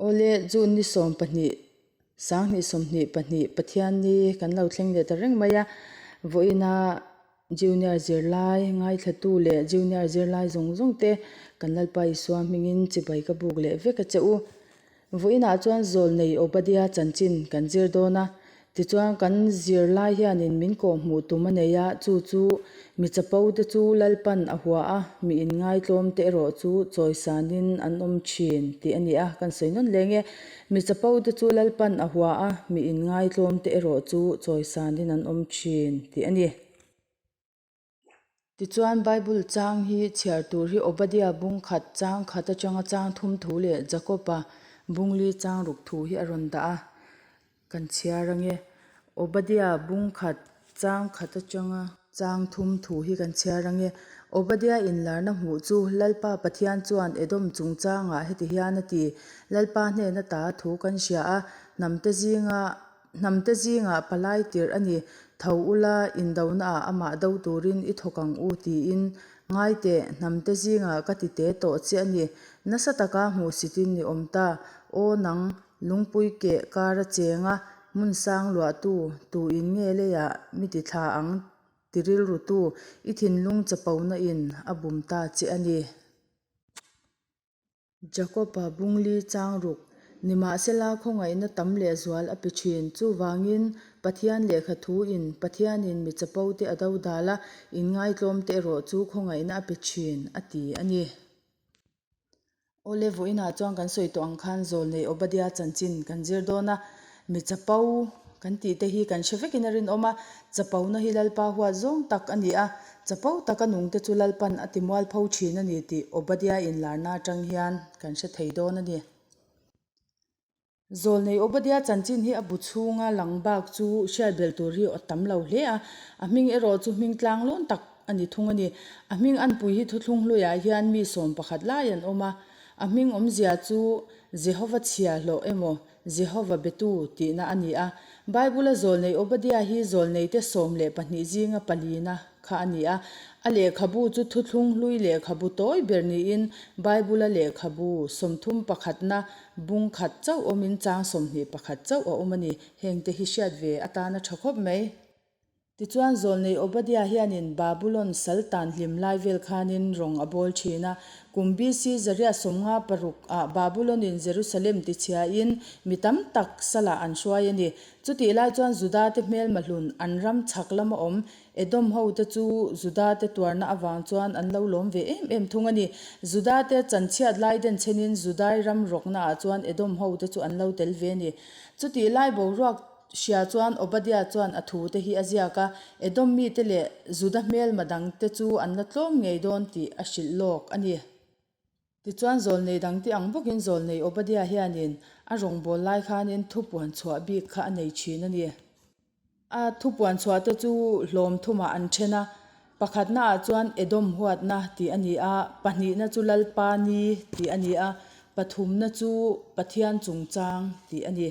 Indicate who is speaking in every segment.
Speaker 1: Awle, June ni 12, 2022 Pathianni kan lo thleng leh ta reng mai a, vawiina Junior zirlai ngaithlatu leh Junior zirlai zawng zawng te kan Lalpa Isua hmingin chibai ka buk leh vek a che u. Vawiinah chuan Zawlnei Obadiah chanchin kan zir dawn a, tichuan kan zirlai hianin min kawhhmuh tum a nei a, chu chu mi chapo te chu Lalpan a hua a, mi inngaitlawm te erawh chu chawisanin an awm thin tih a ni a, kan sawi nawn leng e. Mi chapo te chu Lalpan a hua a, mi inngaitlawm te erawh chu chawisanin an awm thin tih a ni. Tichuan, Bible chang hi chhiar tur hi Obadiah bung khat chang khat atanga chang thum thu leh Jakob-a bung li chang ruk thu hi a rawn dah a, kan chhiar ange. Obadiah bung khat chang khat atanga chang thum thu hi kan chhiar ange. Obadiah inlarna hmuh chu Lalpa Pathian chuan Edom chungchangah heti hian a ti, Lalpa hnena ta thu kan hria a, hnamte zinga Hnamte zingah palai tirh a ni, tho ula, indonaah amah do turin i thawk ang u tiin, Ngai teh, hnamte zingah ka ti te tawh che a ni, nasa taka hmuhsitin i awm ta, aw nang, lungpui keh kar a cheng a, hmun sang luahtu, tuin nge leiah mi ti thla ang ti rilrutu, i thinlung chapona in a bum ta che a ni. Jakob-a bungli chang ruk. Nimahsela khawngaihna tam leh zual a pe thin. Chuvangin, Pathian lehkha thuin Pathianin mi chapo te a do dal a, inngaitlawm te erawh chu khawngaihna a pe thin, a ti a ni. Awle, vawiinah chuan kan sawi tawh ang khan Zawlnei Obadiah chanchin kan zir dawn a. Mi chapo kan tih te hi kan hre vekin a rinawm a, chapona hi Lalpa huat zawng tak a ni a, chapo taka nung te chu Lalpan a ti mualpho thin a ni tih Obadiah inlarna atang hian kan hre thei dawn a ni. Zawlnei Obadiah chanchin hi a bu chhunga lang bak chu hriat belh tur hi a tam lo hle a, a hming erawh chu hming tlang lawn tak a ni thung a ni. A hming anpui hi thuthlung hluiah hian mi 11 lai an awm a, a hming awmzia chu Jehova chhia hlawh emaw Jehova betu tihna a ni a. Bible-a zawlnei Obadiah hi zawlneite 12 zinga palina kha a ni a. A lehkhabu chu thuthlung hlui lehkhabu tawi ber niin Bible-a lehkhabu sawmthum pakhatna bung khat chauh awmin chang 21 chauh a awm a ni. Hengte hi hriat ve atana tha khawp mai. Tichuan, Zawlnei Obadiah hianin Babulon sal tan hlim lai vel khanin rawng a bawl thin a. Kum BC 156 ah Babulonin Jerusalem tichhiain mi tam tak salah an hruai a ni. Chutih lai chuan Judate hmelma hlun an ram chhak lama awm Edom hote chu Judate tuarna avang chuan an lo lawm ve em em thung a ni. Judate chanchhiat lai den chenin Judai ram rawknaah chuan Edom hote chu an lo tel ve a ni. Chutih lai boruak Hria chuan Obadiah chuan a thute hi a ziak a, Edom mite leh Juda hmelma dangte chu an la tlawm ngei dawn tih a hrilh lawk a ni. Tichuan zawlnei dangte ang bawkin zawlnei Obadiah hianin a rawngbâwl lai khanin thupuan chhuah bik kha a nei thin a ni. A thupuan chhuahte chu hlawm thumah an then a, pakhatnaah chuan Edom huatna tih a ni a, pahnihna chu Lalpa ni tih a ni a, pathumna chu Pathian chungchang tih a ni.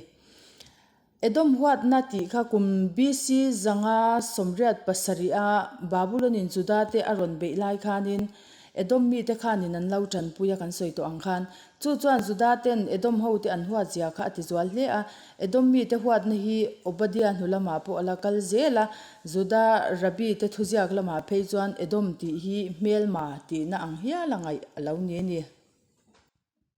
Speaker 1: Edom huatna tih kha kum BC 587 a Babulonin Judate a rawn beih lai khanin Edom mite khanin an lo tanpui a kan sawi tawh ang khan. Chu chuan Judaten Edom hote an huat zia kha a ti zual hle a. Edom mite huatna hi Obadiah hnu lamah pawh a la kal zel a. Juda Rabbi te thuziak lamah phei chuan Edom tih hi hmelma tihna ang hial a ngaih a lo ni a ni.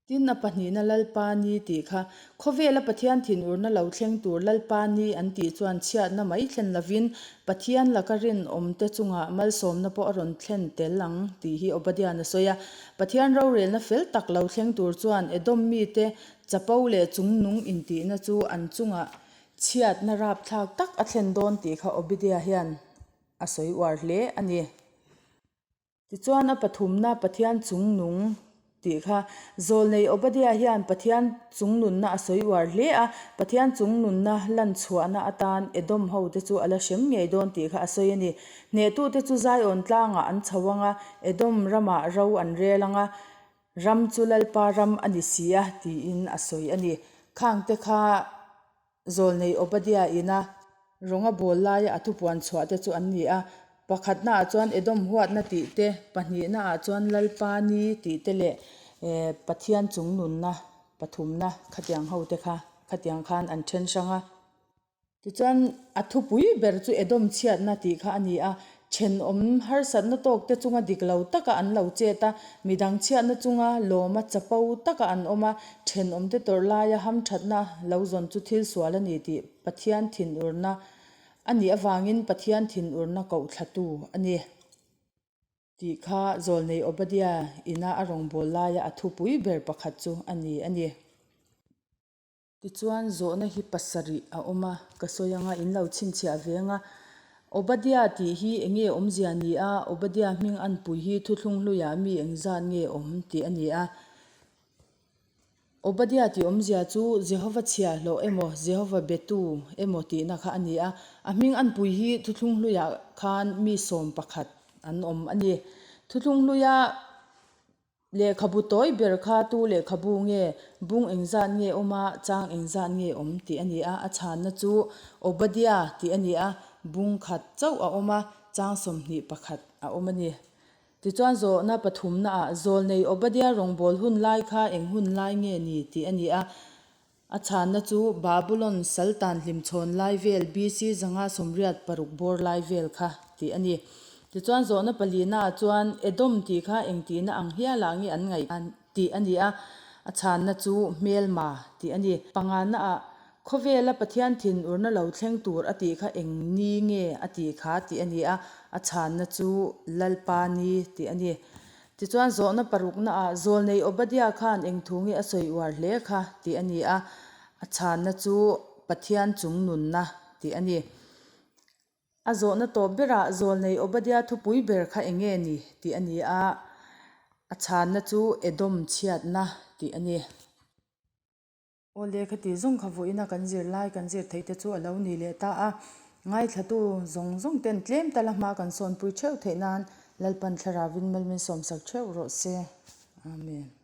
Speaker 1: Tin, a pahnihna Lalpa ni tih kha khawvela Pathian thinurna lo thleng tur Lalpa ni an tih chuan chhiatna mai thlen lovin Pathian laka rinawmte chungah malsawmna pawh a rawn thlen tel ang tih hi Obadiah-an a sawi a. Pathian rorelna fel tak lo thleng tur chuan Edom mite chapo leh chungnung intihna chu an chungah chhiatna rapthlak tak a thlen dawn tih kha Obadiah hian a sawi uar hle a ni. Tichuan a pathumna Pathian chungnung tih kha Zawlnei Obadiah hian Pathian chungnunna a sawi uar hle a, Pathian chungnunna lan chhuahna atan Edom hote chu a la hrem ngei dawn tih kha a sawi a ni. Hnehtute chu Zion tlangah an chho ang a, Edom ramah ro an rel ang a, ram chu Lalpa ram a ni si a tiin a sawi a ni. Khangte kha. Zawlnei Obadiah ina rawnga bawl laia a thupuan chhuah te chu an ni a, pakhatnaah chuan Edom huatna tih te, pahnihnaah chuan Lalpa ni tih te leh Pathian chungnunna pathumna khatiang ho te kha khatiang khan an then hrang a. Tichuan a thupui ber chu Edom chhiatna tih kha a ni a, thenawm harsatna tawk te chunga dik lo taka an lo chet a, midang chhiatna chunga lawma chapo taka an awm a, thenawm te tawrh laia hamthatna lo zawn chu thil sual a ni tih Pathian thinurna a nih avangin Pathian thinurna koh thlatu a ni. Tih kha Zawlnei Obadia ina a rawngbâwl laia a thupui ber pakhat chu a ni a ni. Tichuan, zawhna hi pasarih a awm a, ka sawi anga in lo chhinchhiah ve anga Obadia tih hi eng nge awmzia ni a, Obadia hming anpui hi thuthlung hluiah mi engzat nge awm tih a ni a. Obadia tih awmzia chu Jehova chhiahhlawh emaw, Jehova betu emaw tihna kha a ni a. A hming anpui hi thuthlung hluiah khan mi 11 an awm a ni. Thuthlung hluia lehkhabu tawi ber kha tu lehkhabu nge, bung engzat nge awm a, chang engzat nge awm tih a ni a. A chhanna chu Obadia tih a ni a, bung khat chauh a awm a, chang 21 a awm a ni. Tichuan zawhna pathumnaah Zawlnei Obadia rawngbâwl hun lai kha eng hun lai nge ni tih a ni a. A chhanna chu Babulon Saltan hlimchhawn lai vel BC 586 bawr lai vel kha tih a ni. Tichuan zawhna palinaah chuan Edom tih kha eng tihna ang hialah nge an ngaih tih a ni a. A chhanna chu hmelma tih a ni. Panganaah Khawvela Pathian thinurna lo thleng tur a tih kha eng ni nge a tih kha tih a ni a, a chhanna chu Lalpa ni tih a ni. Tichuan zawhna paruknaah Zawlnei Obadia khan eng thu nge a sawi uar hle kha tih a ni a, a chhanna chu Pathian chung nunna tih a ni. A zawhna tawp berah Zawlnei Obadia thupui ber kha eng nge ni tih a ni a, a chhanna chu Edom chhiatna tih a ni. Aw lehkha tih zawng kha vawiina kan zir lai kan zir theih te chu a lo ni leh ta a, ngaithlatu zawng zawng ten tlem tala hma kan sawnpui theuh theih nan Lalpan Thlaravin malmin sawmsak theuh rawh se. Amen.